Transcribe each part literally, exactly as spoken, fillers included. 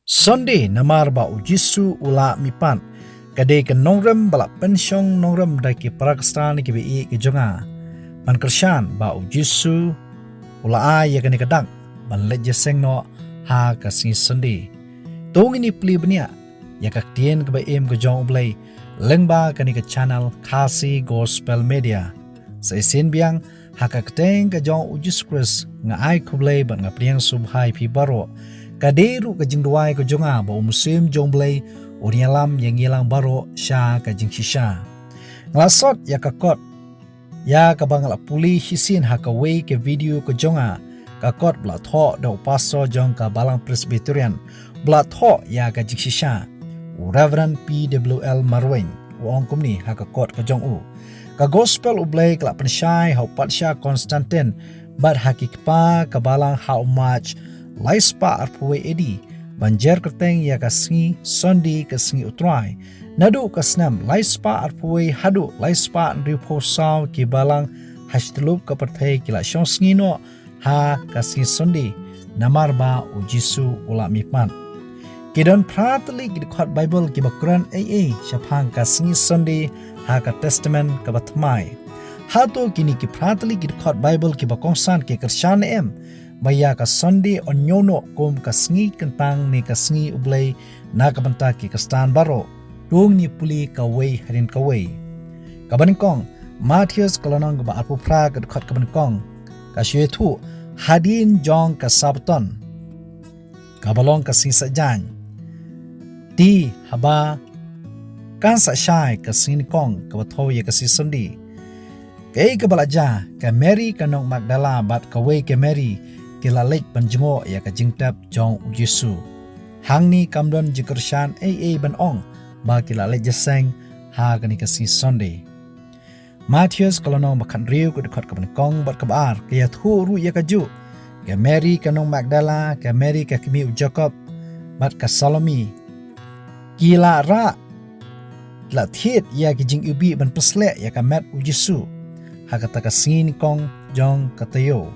Sunday, namar ba u Jisu u la mihpat, ka dei ka nongrim ba la pynshong nongrim da ki para Khristan kiba ïeit ki jong nga. Ban kyrshan ba u Jisu u la ai ïa kane ka dak ban leit jingïaseng noh ha ka sngi Sunday. To ngin ïa plie bniah ïa ka ktien kaba im ka jong U Blei lyngba kane ka channel Khasi Gospel Media. Sa shisien biang, ha ka kyrteng ka jong u Jisu Khrist nga ai khublei bad nga pdiang sngewbha ïa phi baroh. Ka dei ruh ka jingduwai ka jong nga ba u mynsiem jong U Blei un ïalam ïa ngi lang baroh sha ka jingshisha. Nga la sot ïa ka kot ïa kaba nga la pule shisien ha kawei ka video ka jong nga, ka kot ba la thoh da u pastor jong ka Balang Presbyterian ba la thoh ïa ka jingshisha, u Reverend P W L Marwein. U ong kumne ha ka kot ka jong u: Ka Gospel U Blei ka la pynshai ha u Patsha Constantine bad ha ki kpa ka Balang ha u March lai spah arphew wei A D ban jer kyrteng ïa ka sngi Sunday, ka sngi U Trai. Naduh ka snem lai spah arphew wei haduh lai spah hynriewphew saw, ki Balang ha shityllup ka pyrthei ki la shong sngi noh ha ka sngi Sunday, namar ba u Jisu u la mihpat. Ki don phra tylli ki dkhot Baibl kiba kren ei ei shaphang ka sngi Sunday ha ka Testament kaba thymmai. Hato kine ki phra tylli ki dkhot Baibl kiba kongsan ki kyrshan ne em ba ïa ka Sunday yn ñiew noh kum ka sngi kyntang ne ka sngi U Blei na ka bynta ki Khristan baroh? To ngin ïa pule kawei hadien kawei. Kaba nyngkong, Mathaios ka lynnong kaba arphew phra ka dkhot kaba nyngkong ka shu ïathuh hadien jong ka Sabbaton, kaba long ka sngi saitjaiñ. Te haba kan sah shai ka sngi nyngkong kaba thew ïa ka sngi Sunday, kaei kaba la jia? Ka Mary ka nong Magdala bad kawei ka Mary ki la leit ban jngoh ïa ka jingtep jong u Jisu. Hangne kam don jingkyrshan ei ei ban ong ba ki la leit jingïaseng ha kane ka sngi Sunday. Mathaios ka lynnong ba khathynriew ka dkhot kaba nyngkong bad kaba ar ka ïathuh ruh ïa kajuh. Ka Mary ka nong Magdala, ka Mary ka kmie u Jakob bad ka Salome, ki la rah, ki la thied ïa ki jingiwbih ban pynsleh ïa ka met u Jisu ha kata ka sngi nyngkong jong ka taïew.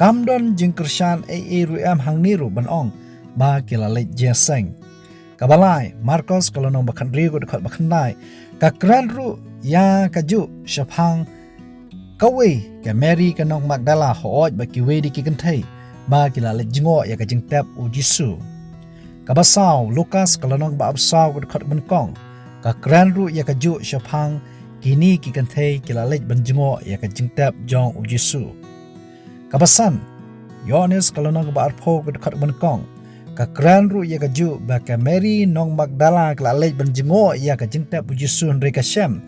Kam don jingkyrshan ei ei ruh em hangne ruh ban ong ba ki la leit jingïaseng. Kaba lai, Markos ka lynnong ba khathynriew ka dkhot ba khyndai ka kren ruh ïa kajuh shaphang kawei ka Mary ka nong Magdala, hooid bad kiwei de ki kynthei, ba ki la leit jngoh ïa ka jingtep u Jisu. Kaba saw, Lukas ka lynnong ba arphew saw ka dkhot kaba nyngkong ka kren ruh ïa kajuh shaphang kine ki kynthei ki la leit ban jngoh ïa ka jingtep jong u Jisu. Kaba san, Ïoannis ka lynnong kaba arphew ka dkhot kaba nyngkong ka kren ruh ïa kajuh ba ka Mary nong Magdala ka la leit ban jngoh ïa ka jingtep u Jisu, hynrei ka shem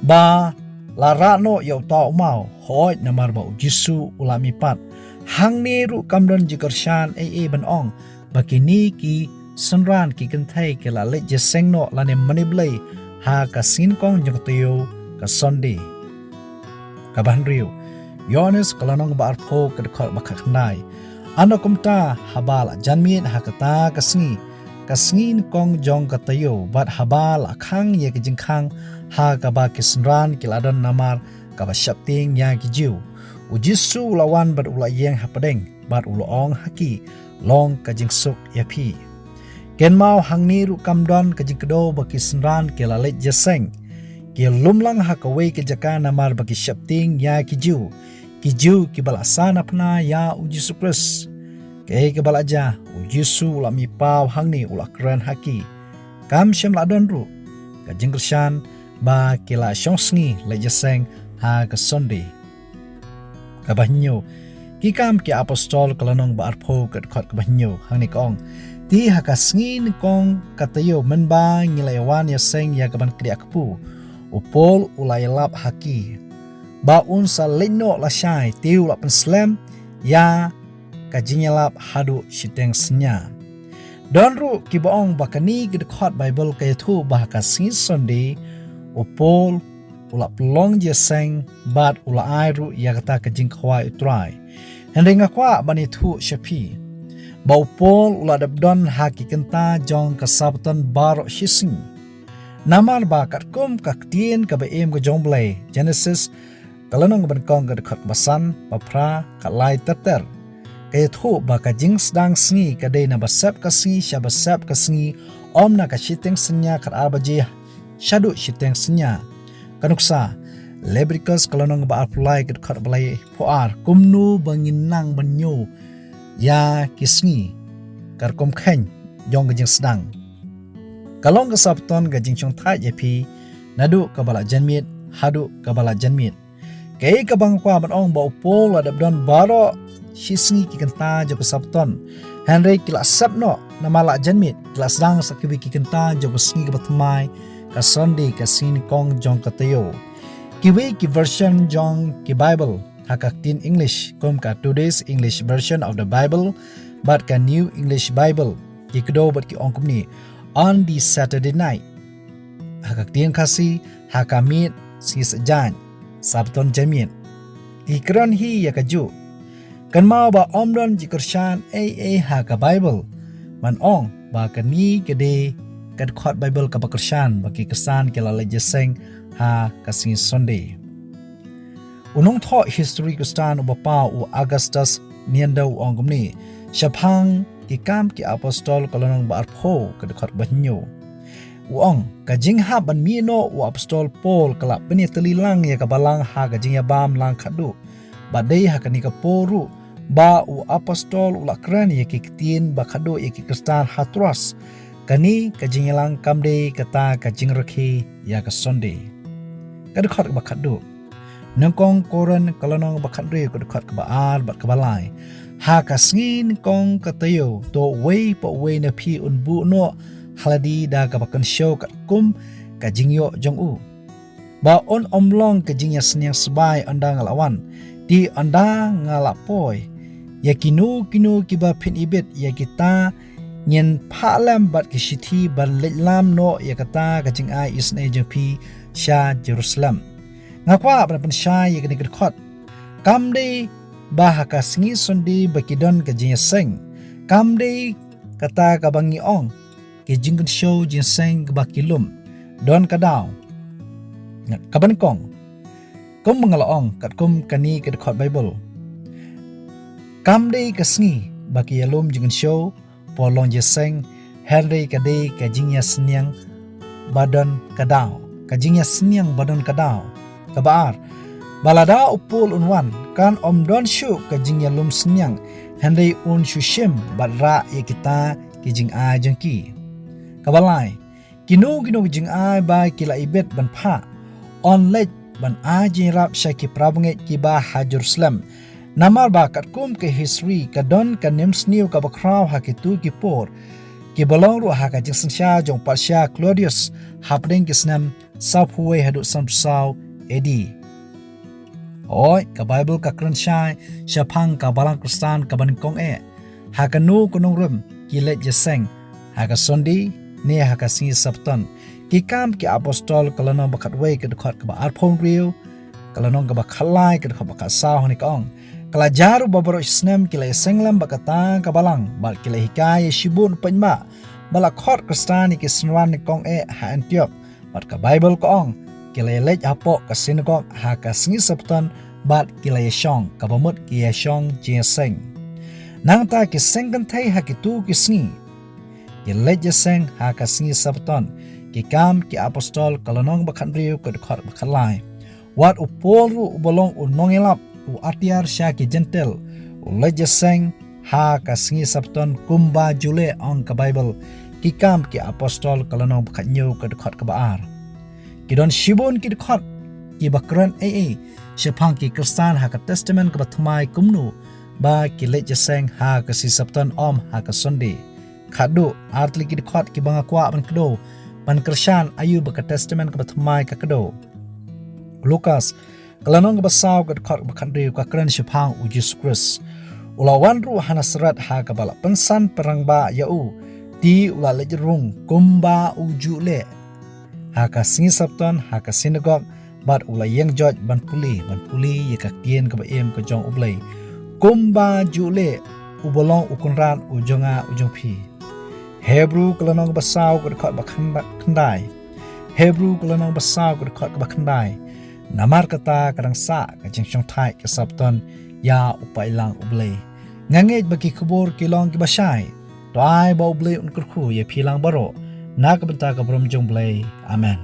ba la rah noh ïa uta u maw, hooid namar ba u Jisu u la mihpat. Hangne ruh kam don jingkyrshan ei ei ban ong ba kine ki synran ki kynthei ki la leit jingïaseng noh lane mane blei ha ka sngi nyngkong jong ka taïew, ka Sunday. Kaba hynriew, Ïoannis ka lynnong ba arphew ka dkhot ba khatkhyndai. Ano kumta haba la janmiet ha kata ka sngi, ka sngi nyngkong jong ka taïew, bad haba la khang ïa ka jingkhang ha kaba ki synran ki la don namar kaba sheptieng ïa ki Jiw, u Jisu u la wan bad u la ïeng hapdeng bad u la ong ha ki, long ka jingsuk ïa phi. Kynmaw hangne ruh kam don ka jingkdew ba ki synran ki la leit jingïaseng. Ki lum lang ha kawei ka jaka namar ba ki sheptieng ïa ki Jiw, ki Jiw kiba la san naphna ïa u Jisu Khrist. Kaei kaba la jia? U Jisu u la mihpaw hangne, u la kren ha ki. Kam shym la don ruh ka jingkyrshan ba ki la shong sngi leit jingïaseng ha ka Sunday. Kaba hynñiew, Ki Kam ki Apostol ka lynnong ba arphew ka dkhot kaba hynñiew, hangne ka ong: Te ha ka sngi nyngkong ka taïew mynba ngi la ïawan ïaseng ïa ka ban kdiah kpu, u Paul u la ïalap ha ki ba un sa leit noh lashai, te u la pynslem ïa ka jingïalap haduh shiteng synñia. Don ruh kiba ong ba kane ka dkhot Baibl ka ïathuh ba ha ka sngi Sunday u Paul u la pynlong jingïaseng bad u la ai ruh ïa kata ka jingkhawai u Trai. Hynrei nga kwah ban ïathuh sha phi ba u Paul u la dep don ha ki kynta jong ka Sabbaton baroh shisngi. Namar ba katkum ka ktien kaba im ka jong U Blei, Genesis ka lynnong kaba nyngkong ka dkhot kaba san, ba phra, ka lai ter ter, ka ïathuh ba ka jingsdang sngi ka dei na ba sep ka sngi sha ba sep ka sngi, ym na ka shiteng synñia khatar baje shaduh shiteng synñia. Ka nuksa, Leviticus ka lynnong ba arphew lai ka dkhot ba laiphew ar, kumno ba ngin nang ban ñiew ïa ki sngi, ka rukom kheiñ jong ka jingsdang. Ka long ka Sabton ka jingshongthait ïa phi, naduh kaba la janmiet haduh kaba la janmiet. Kaei kaba nga kwah ban ong ba u Paul u la dep don baroh shi sngi ki kynta jong ka Sabton. Hynrei ki la sep noh namar la janmiet, ki la sdang sa kiwei ki kynta jong ka sngi kaba thymmai, ka Sunday, ka sngi nyngkong jong ka taïew. Kiwei ki version jong ki Bible ha ka ktien English, kum ka Today's English Version of the Bible bad ka New English Bible, ki kdew bad ki ong kumne, on the Saturday night. Ha ka ktien Khasi, ha ka miet sngi Saitjaiñ, Sabton janmiet. Ki kren hi ïa kajuh. Kynmaw ba ym don jingkyrshan ei ei ha ka Bible ban ong ba kane ka dei ka dkhot Bible kaba kyrshan ba ki Khristan ki la leit ïaseng ha ka sngi Sunday. U nongthoh history Khristan uba paw u Augustus Neander u ong kumne shaphang Ki Kam ki Apostol ka lynnong ba arphew ka dkhot ba hynñiew. U ong, ka jinghap ban mih noh u apostol Paul ka la pynïatylli lang ïa ka balang ha ka jingïabam lang khadduh. Ba dei ha kane ka por ruh ba u apostol u la kren ïa ki ktien ba khadduh ïa ki Khristan ha Troas. Kane ka jingïalang kam dei kata ka jingrakhe ïa ka Sunday. Ka dkhot ba khadduh. Nyngkong Korinth ka lynnong ba khathynriew ka dkhot kaba ar bad kaba lai. Ha ka sngi nyngkong ka taïew, to uwei pa uwei na phi un buh noh ha lade da kaba kynshew katkum ka jingïoh jong u. Ba un ym long ka jingïasniang sbai ynda nga la wan, te ynda nga la poi. Ïa kino kino kiba phin ibit ïa kita ngin phah lem bad ki shithi ban leit lam noh ïa kata ka jingai isynei jong phi sha Jerusalem. Nga kwah ban pynshai ïa kane ka dkhot. Kam dei ba ha ka sngi Sunday ba ki don ka jingïaseng. Kam dei kata kaba ngi ong ki jingkynshew jingïaseng kaba ki lum. Don ka daw. Kaba nyngkong, kum ba nga la ong katkum kane ka dkhot Bible, kam dei ka sngi ba ki ïalum jingkynshew por long jingïaseng, hynrei ka dei ka jingïasniang ba don ka daw. Ka jingïasniang ba don ka daw. Kaba ar, ba lada u Paul un wan, kan ym don shuh ka jingïalum sniang, hynrei un shu shim bad rah ïa kita ki jingai jong ki. Kaba lai, kino kino ki jingai ba ki la ibit ban phah, yn leit ban ai jingïarap sha ki parabangeit kiba ha Jerusalem. Namar ba katkum ka history ka don ka niamsniew kaba khraw ha kito ki por, kiba long ruh ha ka jingsynshar jong u patsha Claudius hapdeng ki snem sawphew wei haduh sanphew saw A D. Hooid, ka Bible ka kren shai shaphang ka balang Khristan kaba nyngkong eh. Ha kano ka nongrim ki leit ïaseng, ha ka Sunday ne ha ka sngi Sabton? Ki Kam ki Apostol ka lynnong ba khatwei ka dkhot kaba arphew hynriew, ka lynnong kaba khatlai ka dkhot ba khatsaw hangne ka ong, ka la jia ruh ba baroh shi snem ki la ïaseng lem bad kata ka balang bad ki la hikai ïa shibun u paidbah. Ba la khot Khristan ïa ki synran nyngkong eh ha Antiok. Bad ka Bible ka ong, ki la ïaleit hapoh ka sinagog ha ka sngi Sabton bad ki la ïashong, kaba mut ki ïashong jingïaseng. Nangta ki seng kynthei ha kito ki sngi, ki leit ïaseng ha ka sngi Sabton. Ki Kam ki Apostol ka lynnong ba khathynriew ka dkhot ba khatlai. Wat u Paul ruh uba long u nongïalap, u atiar sha ki Jentil, u leit ïaseng ha ka sngi Sabton kumba ju leh, ong ka Bible. Ki Kam ki Apostol ka lynnong ba khathynñiew ka dkhot kaba ar. Ki don shibun ki dkhot kiba kren ei ei shaphang ki Khristan ha ka Testament kaba thymmai kumno ba ki leit ïaseng ha ka sngi Sabton ym ha ka Sunday. Khadduh artylli ki dkhot kiba nga kwah ban kdew, ban kyrshan aïu ba ka Testament kaba thymmai ka kdew. Lukas ka lynnong kaba saw ka dkhot kaba khathynriew ka kren shaphang U Jisu Khrist. U la wan ruh ha Nasaret ha kaba la pynsan pynrangbah ïa u, te u la leit rung kumba u ju leh ha ka sngi Sabton ha ka sinagog, bad u la ïeng joit ban pule, ban pule ïa ka ktien kaba im ka jong U Blei, kumba ju leh uba long u Kynrad u jong nga u jong phi. Hebru ka lynnong kaba saw ka dkhot ba khynda-, khyndai. Hebru ka lynnong ba saw ka dkhot kaba khyndai. Namar kata ka dang sah ka jingshongthait ka Sabton ïa u paidlang U Blei. Nga ngeit ba ki khubor ki long kiba shai. To ai ba U Blei un kyrkhu ïa phi lang baroh na ka bynta ka burom jong U Blei. Amen.